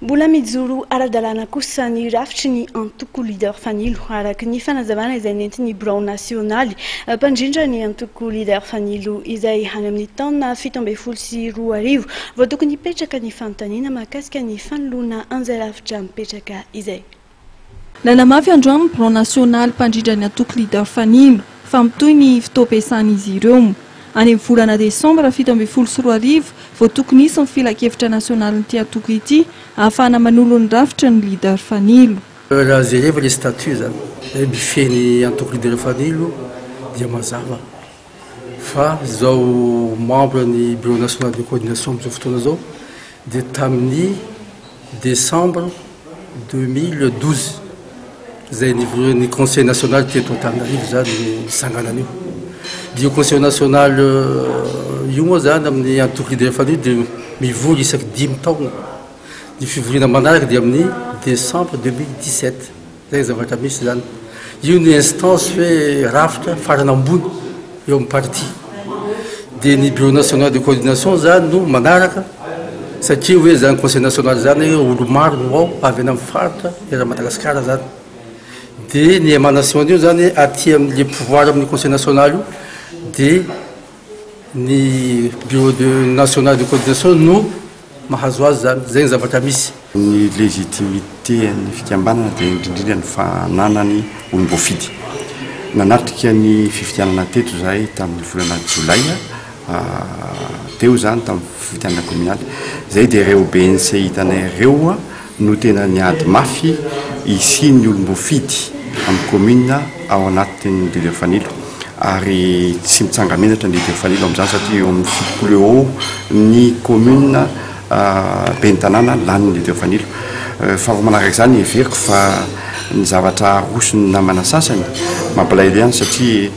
Mbola mijoro ara-dalàna kosa ny rafitry ny antoko Leader Fanilo, araka ny fanazavana izay nentin'ny birao nasionaly mpandrindra ny antoko Leader Fanilo izay any amin'ny taona 2017 vao tokony hipetraka ny fanontaniana mahakasika ny fanoloana an'izay rafitra mipetraka izay. Nanamafy androany ny birao nasionaly mpandrindra ny antoko Leader Fanilo fa mitohy ny fotoam-piasan'izy ireo. Any amin'ny volana desambra 2017 vao tokony hisy ny filankevitra nasionalin'ity antoko ity ahafahana manolo ny rafitra ny Leader Fanilo. Raha jereva le statut zany hoe mifehy ny antoko Leader Fanilo dia mazava fa zao membre ny bureau national de coordination amin'izao fotoana zao dia tamin'ny décembre 2012 zay nivorian'ny conseil national teto Antananarivo zany nisanganana io. Dia io conseil national io moa zany amin'ny antoko Leader Fanilo dia mivory isaky 5 taona. Ny fivoriana manaraka dia amin'ny décembre 2017. Zay zavatra misy zany. Io ny instance hoe rafitra farany ambony eo amin'ny parti. Dia ny bureau national de coordination zany no manaraka satria hoe zany conseil national zany olo maro no ao avy any amin'ny faritra eran'i Madagasikara zany. Dia ny émanation io zany aty amin'ny pouvoir amin'ny conseil national io dia ny bureau de national de coordination no mahazo azy zany. Zay ny zavatra misy. Ny légitimité an'ny fikambanana dia indrindrindra ny fananany olom-boafidy. Nanatrika ny fifidianana teto izahay tamin'ny volana jolay teo izany, tamin'ny fifidianana kominaly. Izay dia ireo BNC hitanay ireo no tena niady mafy hisian'ny olom-boafidy amin'ny commune ao anatin'ny Leader Fanilo. Ary tsy mitsanga-menatra ny Leader Fanilo amin'izany satria eo amin'ny 70 eo ho ny commune ben'ny tanàna lanin'ny Leader Fanilo. Faharoa manaraka izany, heveriko fa ny zavatra aroson'ny namana sasany mampalahelo ihany satria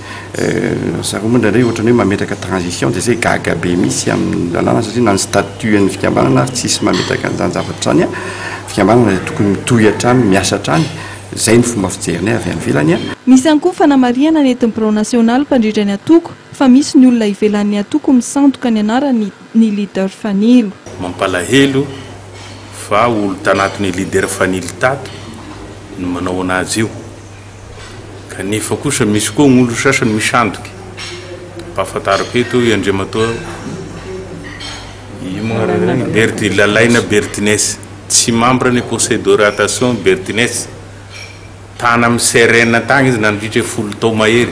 zareo moa indraindray ohatran'ny hoe mametraka transition dia zay gaga be mihitsy amin'ny lalàna satria na ny statut an'ny fikambanana ary tsisy mametraka an'izany zavatra izany. Fikambanana dia tokony mitohy hatrany, miasa hatrany, zay ny fomba fijerinay avy any ivelany. Nisy ihany koa fanamarihana nentin'ny birao nasionaly mpandrindra ny antoko fa misy ny olona ivelan'ny antoko misandoka ny anarany ny Leader Fanilo. Mampalahelo fa olo tanatin'ny Leader Fanilo tato no manao anazy io. Kanefa kosa misy koa olo sasany misandoky. Ampahafantariko eto i Andriamatoa io moa Berti, Lalaina Bertines. Tsy membre ny conseil d'orientation Bertines. Tany amin'ny CRN tagny izy nandritra 10 tao mahery.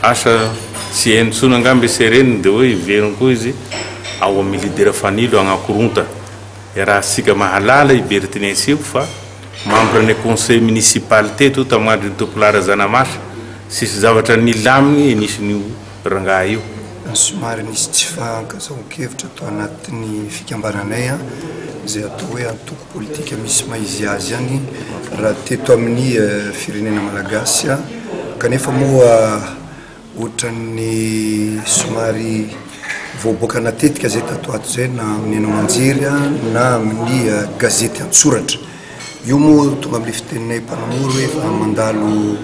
Asa tsy hainy intsony angamba i CRN dia hoe hiverina koa izy ao amin'ny Leader Fanilo agnakoronta. Iarahantsika mahalala i Bertines io fa membre ny conseil municipal teto tamin'ny andron'ny Tompolahy Razanamasy. Tsisy zavatra nilamigny anisan'io rangahy io. Somary nisy tsy fahankazahoan-kevitra tao anatin'ny fikambananay izay atao hoe antoko politika misy maha izy azy ihany raha teto amin'ny firenena malagasy kanefa moa ohatran'ny somary voaboaka natetika zay tato ato zay na amin'ny haino aman-jery na amin'ny gazety an-tsoratra. Io moa tonga amin'ilay fiteninay mpanamory hoe efa mandalo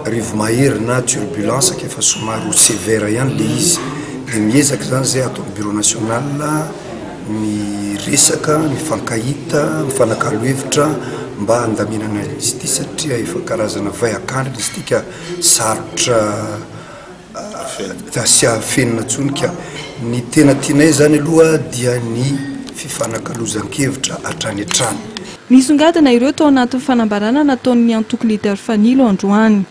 rivomahery na turbulence ka efa somary ho sévère ihany le izy. Dia miezaka izany zay ato amin'ny bureau national miresaka, mifankahita, mifanakalo hevitra mba handaminana izy ity satria efa karazana vay akandrina izy ity ka sarotra tsy afenina intsony ka ny tena tianay zany aloha dia ny fifanakalozan-kevitra hatrany hatrany. Nisongadina ireo tao anatin'ny fanambarana nataon'ny antoko Leader Fanilo androany.